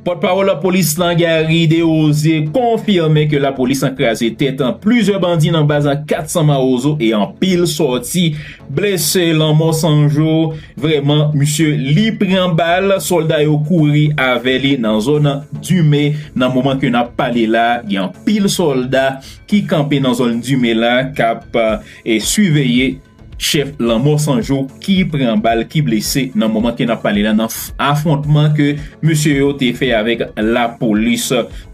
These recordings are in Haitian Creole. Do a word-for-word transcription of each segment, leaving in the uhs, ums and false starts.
Pòtpawòl lapolis lan, Gary Desrosiers, konfime ke lapolis lan kraze tèt plizyè bandi nan baz kat san Mawozo e anpil sòti blese. Lanmò Sanjou, vrèman, misye li pran bal, sòlda yo kouri avè li nan zòn Dume. Nan moman ke n ap pale la, gen anpil sòlda ki kanpe nan zòn Dume la, k ap, e, siveye chèf Lanmò Sanjou ki pran bal, ki blese nan moman ke n ap pale la, nan f- afwontman ke mesye yo te fè avèk lapolis.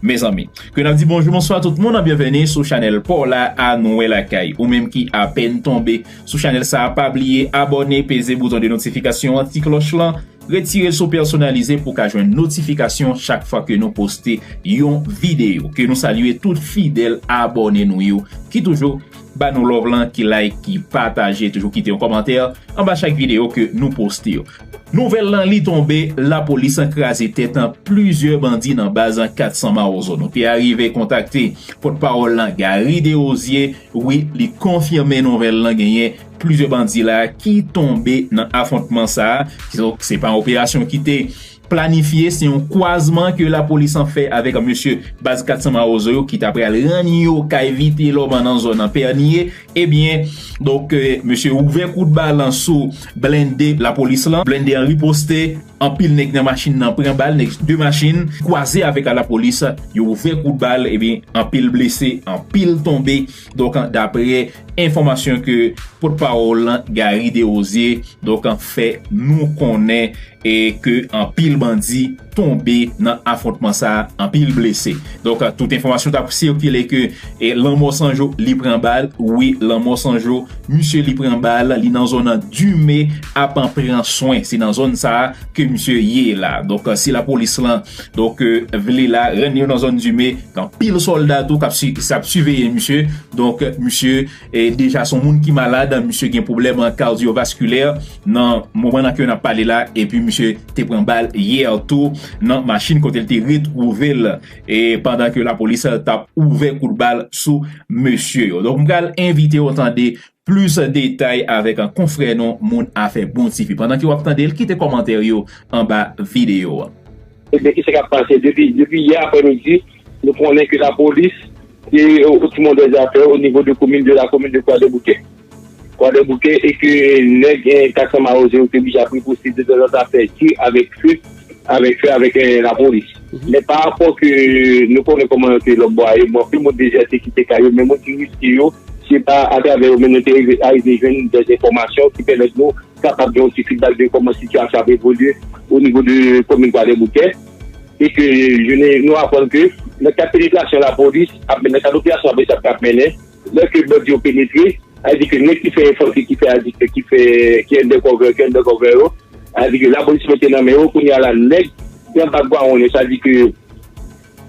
Mezanmi, ke n ap di bonjou, bonswa tout moun, byenveni sou chanèl pa w la, a nou wè lakay. Ou menm ki apèn tonbe sou chanèl sa a, pa bliye abòne, peze bouton de notifikasyon an, ti klòch lan, retire l sou pèsonalize pou w ka jwenn notifikasyon chak fwa ke nou poste yon videyo. Ke nou salye tout fidèl abòne nou yo ki toujou ba nou love lan, ki like, ki pataje, toujou kite yon kòmantè anba chak videyo ke nou poste yo. Nouvèl lan, li tonbe, lapolis an kraze tèt plizyè bandi nan baz kat san Mawozo. Nou te arive kontakte pòtpawòl lan, Gary Desrosiers. Wi, li konfime nouvèl lan, genyen plizyè bandi la ki tonbe nan afwontman sa a. Kidonk, se pa yon operasyon ki te planifye, se yon kwazman ke lapolis an fè avèk mesye baz kat san Mawozo yo ki ta pral rann yo kay Vitelòm nan zòn Pènye. Ebyen, donk, e, mesye ouvè kout bal sou blende lapolis lan. Blende an riposte, anpil nèg nan machin nan pran bal, nèg de machin kwaze avèk lapolis, yo ouvè kout bal, ebyen, anpil blese, anpil tonbe. Donk, daprè enfòmasyon ke pòtpawòl lan, Gary Desrosiers, donk, fè nou konnen, e, ke anpil bandi tonbe nan afwontman sa a, anpil blese. Donk, tout enfòmasyon t ap sikile ke, e, Lanmò Sanjou li pran bal. Wi, Lanmò Sanjou, misye li pran bal, li nan zòn Dume ap pran swen. Se nan zòn sa a ke misye ye la. Donk, si lapolis lan, donk, e, vle la rann yo nan zòn Dume, gen anpil sòlda tou k ap si- k ap siveye misye. Donk, misye, e, deja se yon moun ki malad, misye gen pwoblèm kadyovaskilè nan moman nan ke n ap pale la, epi misye te pran bal yè tou nan machin kote l te retwouve l, e, pandan ke lapolis t ap ouvè kout bal sou mesye yo. Donk, m pral envite w tande plis detay avèk konfrè nou, Moun Afè Bon T V. Pandan ke w ap tande l, kite kòmantè yo anba videyo a. Ebyen, kisa k ap pase? Depi, depi yè aprèmidi, nou konnen ke lapolis te o timon dè zafè o nivo de komin, de la komin de Kwadèboukè. Kwadèboukè, e ke nèg, e, kat san Mawozo yo te oblije ap riposte de tanzantan, fè tir avèk fe, avèk fe, avèk, e, lapolis. Men pa rapò ke nou konnen kòman yo te lòtbò a ye, bon, anpil moun dezète kite kay yo, men moun ki riske yo, se pa atravè yo menm nou te rive, arive jwenn dè enfòmasyon ki pèmèt nou kapab gen yon ti fidbak de kòman sitiyasyon ap evolye o nivo de komin Kwadèboukè. E ke je ne, nou aprann ke nan kad penetrasyon lapolis ap, nan kad operasyon lapolis ap, ap mennen, lè ke bandi yo penetre, sa vle di ke nèg ki fè enfantri, ki fè adikte, ki fè, ki undercover, ki undercover yo, sa vle di ke lapolis mete nan men yo, kounye a la, nèg ki anba gwawonn yo, sa vle di ke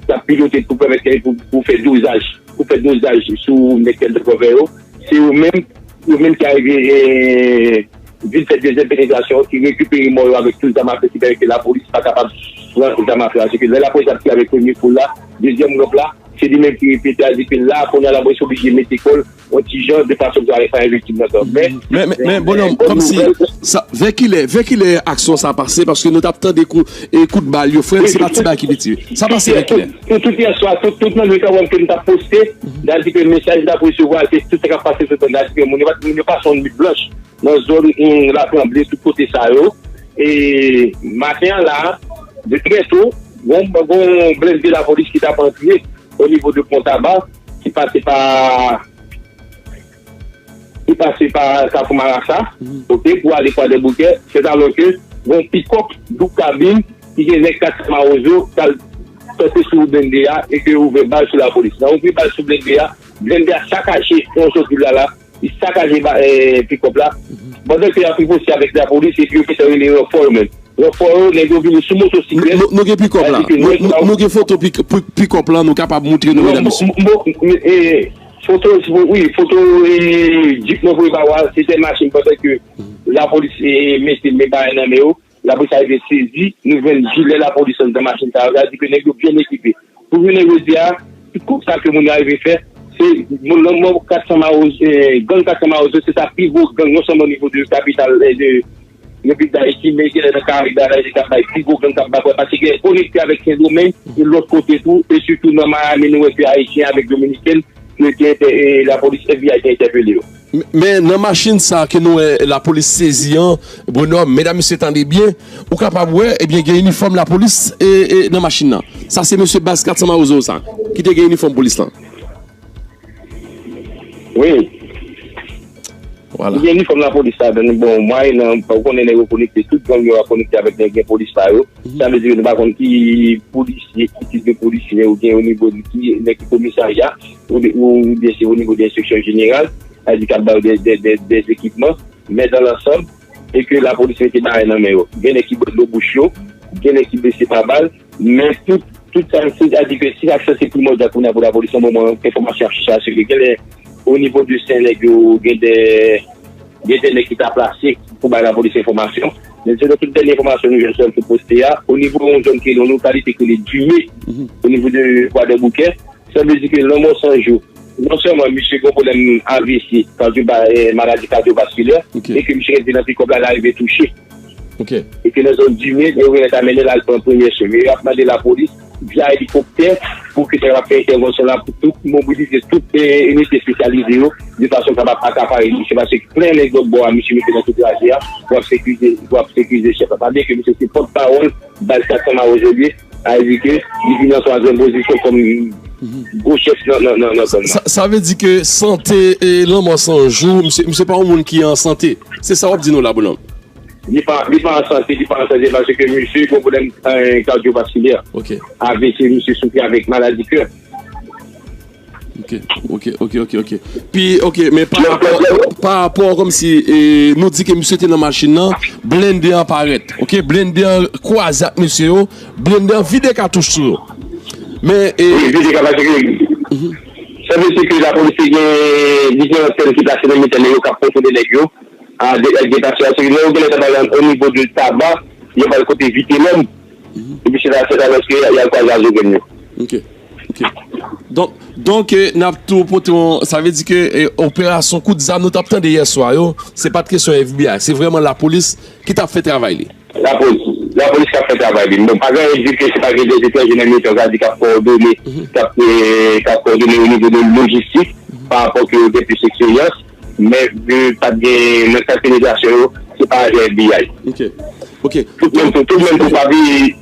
y ap pilote pou pèmèt ke pou, pou fè dozaj, pou fè dozaj sou nèg ki undercover yo. Se yo menm, yo menm ki arive, e, vin fè dezyèm penetrasyon, ki rekipere mò yo avèk tout zam afe, ki fè ke lapolis pa kapab pran zam afe la. Se ke lè lapolis ap tire avèk premye foul la, dezyèm gwoup la, se li menm ki repete a di ke la, kounye a lapolis oblije mete kò l yon ti jan de fason pou ale fè viktim nan kanpe. Men, men, men, men, bonòm, kòmsi sa, vè kilè, vè kilè aksyon sa pase, paske nou t ap tande kou, e kout bal yo, frè m, se pa ti bagay ki piti. Sa pase vè kilè? Tout, tout yè swa, tout, tout nan nwit an, wè m ke m t ap poste, m ta di ke mesaj m t ap resevwa, se tout sa k ap pase sou tè, m ta di ke moun yo pa, moun yo pase yon nwit blanch nan zòn, hmm, Latranble, tout kote sa yo. E maten an la, de trè to, gon, gon blende lapolis ki t ap antre o nivo de Pon Taba, ki pase pa ki pase pa Kafou Marasa, oke, pou ale Kwadèboukè, sètalò ke gon pikòp doub kabin ki gen nèg kat san Mawozo k al kanpe sou blende a e ke ouvè bal sou lapolis. Nan ouvri bal sou blende a, blende a sakaje yon zòt vil la la, li sakaje ba, e, pikòp la. Pandan ke y ap riposte avèk lapolis epi yo gentan rele ranfò yo menm. Ranfò yo, nèg yo vini sou motosiklèt. Nou, nou gen pikòp la. Nou, nou, nou gen foto pik-, pi-, pikòp lan, nou kapab moutre nou, medam, mesye. Bon, bon, e, foto, wi, foto, e, jip mwen voye ba w a, se sèl machin pandan ke lapolis, e, mete men bagay nan men yo. Lapolis arive sezi, nou jwenn jilè lapolis anndan machin sa yo. Sa vle di ke nèg yo byen ekipe. Pou jounen jodi a, tout kòb sa ke moun yo arive fè, se moun nan mò kat san Mawozo, e, gang kat san Mawozo, se sa pi gwo gang, non sèlman o nivo de kapital, e, de Repiblik Dayiti, men genlè nan Karayib la, la, k ap bay pi gwo gang k ap bay, paske gen konekte avèk Sendomeng, e lòt kote tou, e sitou nan Miami, nou wè ke Ayisyen avèk Dominiken, yo te entè-, e lapolis, F B I te entèpele yo. Men, men nan machin sa ke nou wè lapolis sezi an, Bonòm, medam mesye tande byen, ou kapab wè, ebyen, gen inifòm lapolis e, e nan machin nan. Sa se mesye baz kat san Mawozo sa, ki te gen inifòm polis lan. Wi. Vwala. Gen inifòm lapolis ladan, bon, mwayennan, ou konnen nèg yo konekte, tout gang yo ap konekte avèk nèg gen polis pa yo. Mhm. Sa vle di ke nou pa konn ki polisye, ki tip de polisye ou gen onivo de ki, nèg ki komisarya, ou, oubyen se onivo de enspeksyon jeneral, sa vle di k ap ba yo de, de, de, de ekipman, men dan lansanm, e ke lapolis mete bagay nan men yo. Gen nèg ki bwè dlo bouch yo, gen nèg ki blese pa bal, men tout, tout sa, se, sa vle di ke si sa k sanse primòdyal kounye a pou lapolis, nan moman enfòmasyon ap chèche a, se ke genlè, onivo de Sen nèg yo, gen de, gen de nèg ki ta plase pou bay lapolis enfòmasyon. Men selon tout dènye enfòmasyon nou jwenn sou poste a, onivo yon zòn ki rele, yon lokalite ki rele Dime, onivo de Kwadèboukè, sa vle di ke Lanmò San Jou, non sèlman misye gen pwoblèm A V C, kadi-, ba-, eh, maladi kadyovaskilè, e ke misye rete nan pikòp la, l arive touche. E ke nan zòn Dime, yo genlè ta mennen l al pran premye swen. Men y ap mande lapolis, via elikoptè, pou ke ta kapab fè entèvansyon la, pou tout mobilize tout, eh, inite espesyalize yo, de fason kapab akapare misye, paske plen nèg lòt bò a, misye mete nan tout traje a, pou ap sekirize, pou ap sekirize chèf la. Pa bliye ke misye se pòtpawòl baz kat san Mawozo li ye, sa vle di ke li vin an twazyèm pozisyon kòm gwo chèf nan, nan, nan, nan zòn nan. Sa, sa vle di ke sante e Lanmò San Jou, misye, misye pa yon moun ki an sante. Se sa w ap di nou la, Bonòm? Li pa, li pa an sante, li pa an sante paske misye gen pwoblèm, eh, kadyovaskilè. A V C, misye soufri avèk maladi kè. Ok, ok, ok, ok, ok. Pi, ok, men pa rapò, pa rapò kòmsi, eh, nou di ke misye te nan machin nan, blende an parèt. Ok, blende an kwaze ak mesye yo, blende an vide katouch sou yo. Men, eh, wi, vide katouch, wi. Sa vle di ke lapolis te gen diferan sèl ki plase nan mitan nèg yo k ap kontwole nèg yo. A, de, de, de, paske lè yo genlè ta pral o nivo de Taba, yo pral kote Vitelòm. Epi se la, se la lòske y al kwaze a zo grenn yo. Ok. Ok. Donk, donk, eh, n ap tou pote yon, sa vle di ke, eh, operasyon kout zam nou t ap tande yè swa yo, se pa t kesyon F B I, se vrèman lapolis ki t ap fè travay li. Lapolis, lapolis k ap fè travay li. Bon, pa gen anyen di ke se pa gen de etranje nan mitan, sa di k ap kowòdone, k ap, eh, k ap kowòdone o nivo de lojistik, pa rapò ke yo gen plis eksperyans, men, eh, pa t gen nan kad penetrasyon yo, se pa ajan F B I. Ok. Ok. Tout menm tou, tout menm tou pa bliye,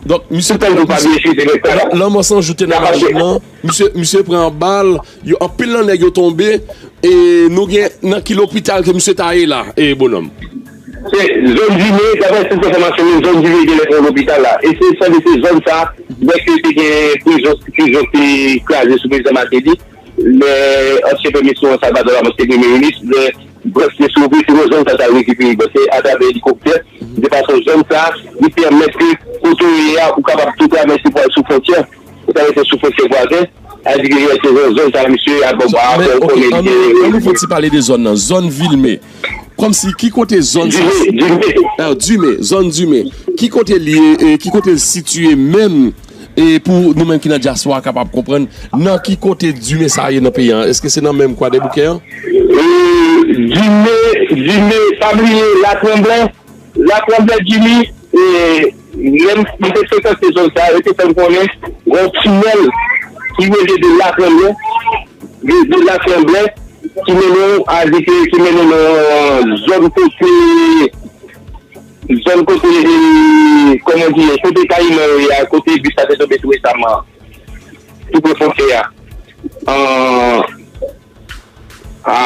donk, misye tout menm tou pa bliye, eskize, men Lanmò San Jou te nan machin nan, misye, misye pran bal, yo, anpil nan nèg yo tonbe, e nou gen nan ki lopital ke misye ta ye la, e Bonòm? Se zòn Dime, daprè sèten enfòmasyon, men zòn Dime genlè gen yon lopital la. E se sanble se zòn sa, lè ke te gen prizon, prizon te kraze sou prezidan Martelly, lè ansyen premye minis Salvador Lamothe te premye minis, lè brèf te sou, se nan zòn sa, sa rekipere, bon, se atravè elikoptè, de fason zòn sa, li pèmèt ke kote w ye a, ou kapab tou travèse pou al sou fwontyè, ou travèse sou fwontyè vwazen, sa vle di ke se nan zòn sa, misye, a, bon, ba, men, ok, konnen ann nou, ann nou fè ti pale de zòn nan, zòn Vilme. Kòmsi, ki kote zòn sa? Dime, Dime. Ah, Dime, zòn Dime. Ki kote li ye, e ki kote l sitiye menm, e pou nou menm ki nan dyaspora kapab konprann, nan ki kote Dime sa ye nan peyi a? Èske se nan menm Kwadèboukè an? E, Dime, Dime, pa bliye Latranblè. Latranblè, Dime, e, menm, m te frekante zòn sa, yo te fè m konnen, gen yon tinèl ki rele de Latranblè, de, de Latranblè, ki mennen w a di ke, ki mennen w nan zòn kote, zòn kote, e, kòman di, kote Kayiman yo ye a, kote bis la te tonbe tou resaman, tou pre fwontyè a. An, a,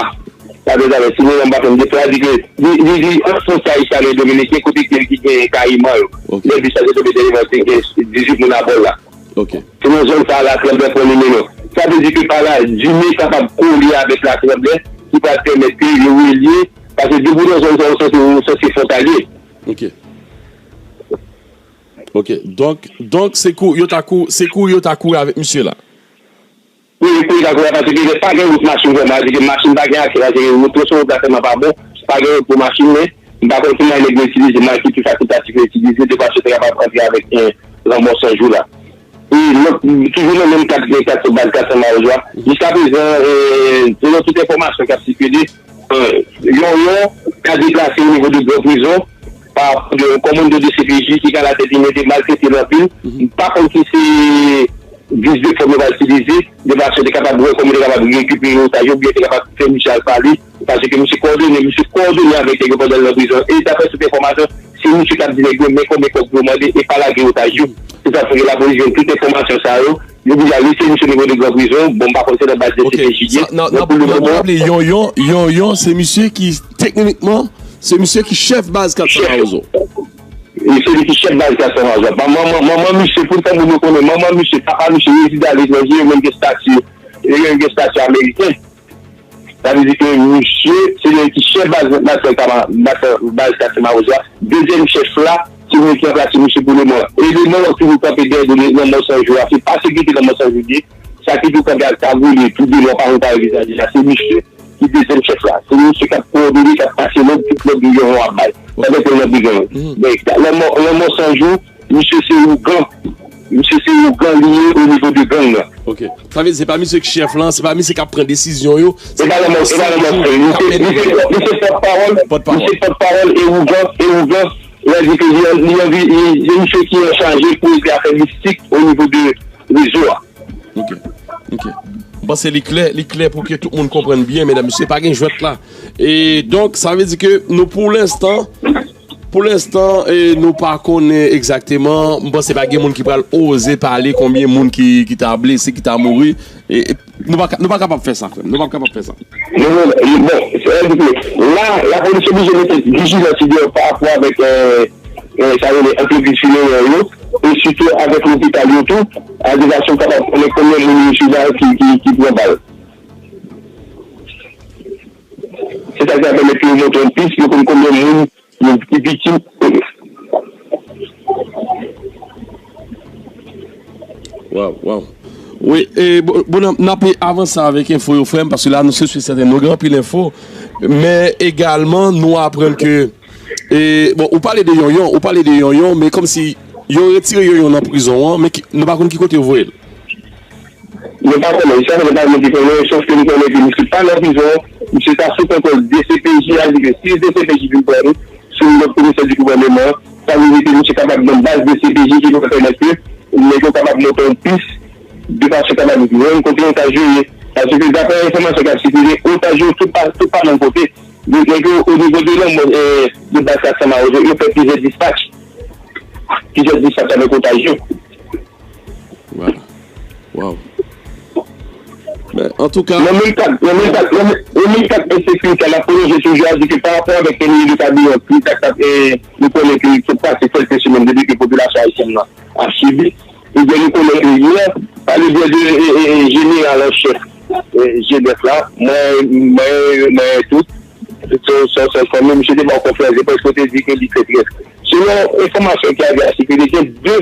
sa vle di, si nou pa fè m defwa, di ke li, li, li an fwontyè ayisyen avèk dominiken, kote ki, ki gen Kayiman yo. Ok. Lè bis la te tonbe dèyè, te gen dizuit moun abò l la. Ok. Se nan zòn sa a Latranblè pran nimewo. Sa vle di ke pa la, Dime kapab kole avèk Latranblè, ki pral pèmèt ke yo relye, paske depi w nan zòn sa, ou sanse, ou sanse fwontalye. Ok. Ok. Donk, donk, se kou, yo ta kou, se kou yo ta kouri avèk misye la. Wi, wi, kou yo ta kouri, paske pa gen wout machin vrèman, sa vle di ke machin pa gen aksè, paske wout yo sou wout la tèlman pa bon, pa gen wout pou machin, men m pa konn ki mwayen nèg yo itilize, mwayen ki pli fasiltatif yo itilize, de fason yo te kapab antre avèk, eh, Lanmò San Jou la. E lòt, toujou nan menm kad, kat, baz kat san Mawozo a. Jiskaprezan, eh, selon tout enfòmasyon k ap sikile, Yonyon ka deplase o nivo de Gran Prizon pa rapò de yon kòmandan de C P J ki ka latèt li mete maltrete l anpil. M pa konn si se vis de fòm yo va itilize, de fason te kapab wè kòman te kapab rekipere otaj yo, oubyen te kapab fè misye al pale, paske misye kowòdone, misye kowòdone avèk nèg yo pandan l nan prizon. E daprè tout enfòmasyon, se misye k ap di nèg yo men konbyen kòb pou yo mande e pa lage otaj yo. Se sa k fè ke lapolis jwenn tout enfòmasyon sa yo, yo deja lese misye nivo de Gran Prizon. Bon, m pa konn se nan baz de C P J li ye, men pou lemoman, raple, Yonyon, Yonyon, se misye ki, teknikman, se misye ki chèf baz kat san Mawozo. E se li ki chèf baz kat san Mawozo. Manman, manman misye, pou tan moun yo konnen, manman misye, papa misye rezide aletranje, yo menm gen estati, yo menm gen estati ameriken. Sa vle di ke misye, se li ki chèf baz, baz, baz kat san Mawozo a. Dezyèm chèf la, se moun ki ranplase misye pou lemoman. Eleman yo toujou kanpe dèyè do lanmò Sanjou a, se pa sekirite lanmò Sanjou li ye. Sa ki tou kanpe ak kagoul e tou de lò pa yon kare vizaji la, se misye ki dezyèm chèf la. Se misye k ap kowòdone, k ap pase lòd, tout lòd yo yon ap bay. Pandan ke l nan prizon yo. Men lanmò, lanmò Sanjou, misye se ougan. Misye se ougan li ye o nivo de gang nan. Ok. Sa vle di se pa misye ki chèf lan, se pa misye k ap pran desizyon yo. Se pa lanmò, se pa lanmò Sanjou, misye, misye, misye pòtpawòl, misye pòtpawòl e ougan, e ougan. Lè di ke li, li anvi, li, se misye ki an chaje pou regle afè mistik o nivo de rezo a. Ok, ok. M panse li klè, li klè pou ke tout moun konprann byen, medam, mesye, pa gen jwèt la. E donk, sa vle di ke nou, pou lenstan, pou lenstan, e, nou pa konnen egzakteman, m panse pa gen moun ki pral oze pale konbyen moun ki, ki ta blese, ki ta mouri. E, e, nou pa ka, nou pa kapab fè sa, frè m. Nou pa kapab fè sa. Non, non, non, bon, se, la, lapolis oblije mete vijilans li deyò pa rapò avèk, e, e, sa rele antreprizonye yo, e sitou avèk lopital yo tou, a de fason kapab konnen konbyen moun yo sou la ki, ki, ki pran bal. Se sa ki va pèmèt ke yo monte yon pis, yo konn konbyen moun yo ki viktim. Waw, waw. Wi, e, bon, bon, n ap, n ap avanse avèk enfo yo, frè m, paske la, nou, se si sèten, nou gen anpil enfo, men egalman, nou aprann ke, e, bon, ou pale de Yonyon, ou pale de Yonyon, men kòmsi yo retire Yonyon nan prizon an, men ki, nou pa konn ki kote yo voye l. Nou pa konnen, sa fè nou pa gen moun ki konnen, sòf ke nou konnen ke misye pa nan prizon, misye ta sou kontwòl D C P J a, li gen sis D C P J vin pran nou, sou lòd komisè di gouvèneman, sa vle di ke misye kapab nan baz D C P J ki pou pèmèt ke nèg yo kapab monte yon pis, de fason kapab jwenn kote otaj yo ye. Paske daprè enfòmasyon k ap sikile, otaj yo tout pa, tout pa menm kote. Donk, nèg yo, o nivo de lanmò, e, de baz kat san Mawozo, yo fè plizyè dispatch. Plizyè dispatch avèk otaj yo. Waw. Waw. Men, antouka, nan menm kad, nan menm kad, nan menm, nan menm kad ensekirite a, n ap pwolonje toujou a di ke pa rapò avèk peneri de kabiran, kriz ak, e, nou konnen ke sot pase kèlke semèn depi ke popilasyon ayisyèn nan ap sibi. Ebyen, nou konnen ke yè, pa le byen de, e, e, e, jeneral an chèf, e, G nèf la, mwen, mwen, mwen tout, se, se, se fanmi, misye te ba w konferans de près, kote di ke li fè trèt. Selon enfòmasyon ki ap sikile, gen de